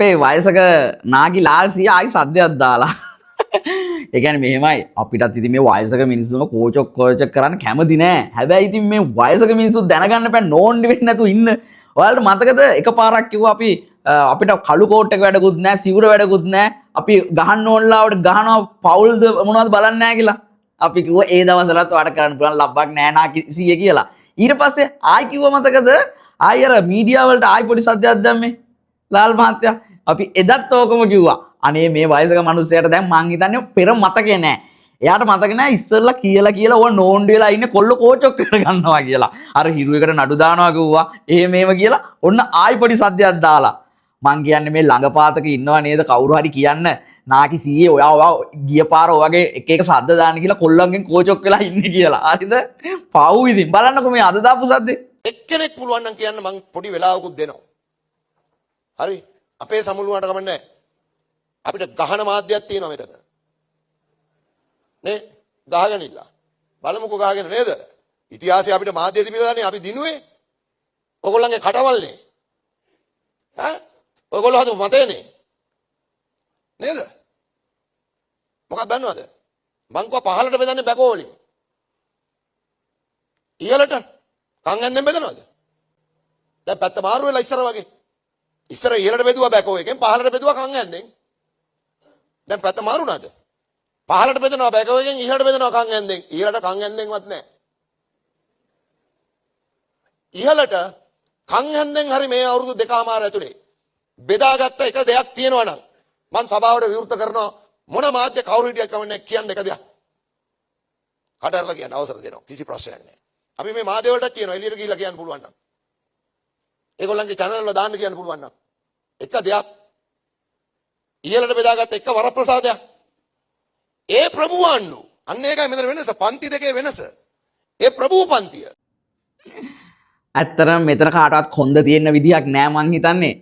අපේ වයසක නාගි ලාල් සීයා ආයි සද්දයක් දාලා. ඒ කියන්නේ මෙහෙමයි, අපිටත් ඉතින් මේ වයසක මිනිස්සුන්ව කෝචොක් කෝචොක් කරන්න කැමති නෑ. හැබැයි ඉතින් මේ වයසක මිනිස්සු දැනගන්න බෑ නෝන්ඩි වෙන්නේ නැතුව ඉන්න. ඔයාලට මතකද එකපාරක් කිව්වා අපි අපිට කළු කෝට් එක වැඩකුත් නෑ, සිවුර වැඩකුත් නෑ, අපි ගහන්න ඕන ලාවට ගහනවා, පවුල්ද මොනවද බලන්නේ නෑ කියලා. අපි කිව්වා ඒ දවස්වලත් ඔයාලට කරන්න පුළුවන් ලබ්බක් නෑ නාකි සීයේ කියලා. ඊට පස්සේ ආයි කිව්වා මතකද? ආයි අර මීඩියා වලට ආයි පොඩි සද්දයක් දැම්මේ. ලාල් මහත්තයා, අපි එදත් ඕකම කිව්වා. අනේ මේ වයසක මිනිස්සයාට දැන් මං හිතන්නේ පෙර මතකේ නෑ. එයාට මතක නෑ ඉස්සෙල්ලා කියලා කියලා ඔය නෝන්ඩි වෙලා ඉන්නේ කොල්ල කෝචොක් කරගන්නවා කියලා. අර හිරු එකට නඩු දානවා කිව්වා. එහෙම එහෙම කියලා ඔන්න ආයි පොඩි සද්දයක් දාලා. මං කියන්නේ මේ ළඟපාතක ඉන්නවා නේද කවුරු හරි කියන්න නාකි සීයේ ඔයා ඔයා ගිය පාර ඔයගේ එක එක සද්ද දාන්න කියලා කොල්ලන්ගෙන් කෝචොක් වෙලා ඉන්නේ කියලා. හරිද? පව් ඉතින් බලන්නකෝ මේ අද දාපු සද්දේ. එක්කෙනෙක් පුළුවන් නම් කියන්න, මං පොඩි වෙලාවකුත් දෙනවා. හරි, අපේ සමුළු වුණාට කමක් නැහැ. අපිට ගහන මාධ්‍යයක් තියෙනවා මෙතන. නේ, ගහගෙන ඉන්න. බලමුකෝ ගහගෙන නේද? ඉතිහාසයේ අපිට මාධ්‍ය තිබිලා නේ අපි දිනුවේ. ඔයගොල්ලන්ගේ කටවල්නේ. ඈ, ඔයගොල්ලෝ හදපු මතයනේ. නේද? මොකක්ද දන්නවද? මං කිව්වා පහලට බෙදන්නේ බැකෝ වලින්. ඉහළට කන් ඇන්දෙන් බෙදනවද? දැන් පැත්ත මාරු වෙලා ඉස්සර වගේ. ඉස්සර ඉහළට බෙදුවා බැකෝ එකෙන්, පහළට බෙදුවා කන් ඇන්දෙන්. දැන් පැත්ත මාරු වුණාද? පහළට බෙදනවා බැකෝ එකෙන්, ඉහළට බෙදනවා කන් ඇන්දෙන්. ඉහළට කන් ඇන්දෙන්වත් නැහැ. ඉහළට කන් ඇන්දෙන් හරි මේ අවුරුදු දෙකමාර ඇතුලේ බෙදාගත්ත එක දෙයක් තියෙනවා නම් මං සභාවට විවෘත කරනවා, මොන මාධ්‍ය කවුරු හිටියත් කමක් නැහැ, කියන්න එක දෙයක්. කට ඇරලා කියන්න අවසර දෙනවා. කිසි ප්‍රශ්නයක් නැහැ. අපි මේ මාධ්‍ය වලටත් කියනවා එළියට ගිහිල්ලා කියන්න පුළුවන් නම්. ඒගොල්ලන්ගේ චැනල් වල දාන්න කියන්න පුළුවන් නම්. එක දෙයක් ඉහළට බෙදාගත්ත එක වරප්‍රසාදයක්. ඒ ප්‍රභූ ආණ්ඩු. අන්න ඒකයි මෙතන වෙනස. පන්ති දෙකේ වෙනස. ඒ ප්‍රභූ පන්තිය. ඇත්තටම මෙතන කාටවත් කොන්ද තියෙන්න විදිහක් නෑ මං හිතන්නේ.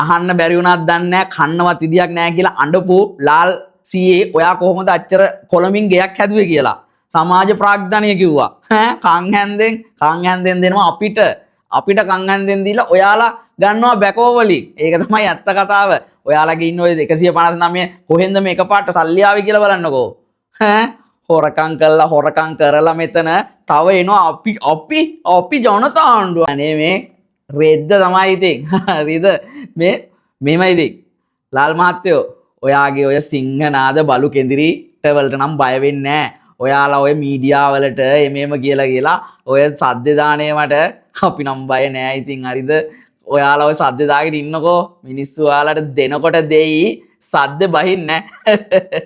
අහන්න බැරි වුණත් දන්නේ නෑ, කන්නවත් විදිහක් නෑ කියලා අඬපු ලාල් සීයේ ඔයා කොහොමද අච්චර කොළමින් ගෙයක් හැදුවේ කියලා. සමාජ ප්‍රාග්ධනය කිව්වා. ඈ, කන් හැන්දෙන්, කන් හැන්දෙන් දෙනවා අපිට. අපිට කන් හැන්දෙන් දීලා ඔයාලා ගන්නවා බැකෝ වලින්. ඒක තමයි ඇත්ත කතාව. ඔයාලගේ ඉන්න ඔය 159 කොහෙන්ද මේ එකපාරට සල්ලි ආවේ කියලා බලන්නකෝ. ඈ, හොරකම් කරලා හොරකම් කරලා මෙතන තව එනවා අපි අපි අපි ජනතා ආණ්ඩුව. අනේ මේ රෙද්ද තමයි ඉතින්. හරිද? මේ මෙහෙමයි ඉතින්. ලාල් මහත්තයෝ, ඔයාගේ ඔය සිංහනාද බලු කෙඳිරිට වලට නම් බය වෙන්නේ නෑ. ඔයාලා ඔය මීඩියා වලට එමෙම කියලා කියලා ඔය සද්ද දානේ මට අපි නම් බය නෑ ඉතින්. හරිද? ඔයාලා ඔය සද්ද දාගෙන ඉන්නකෝ, මිනිස්සු ඔයාලට දෙනකොට දෙයි, සද්ද බහින්නේ නෑ.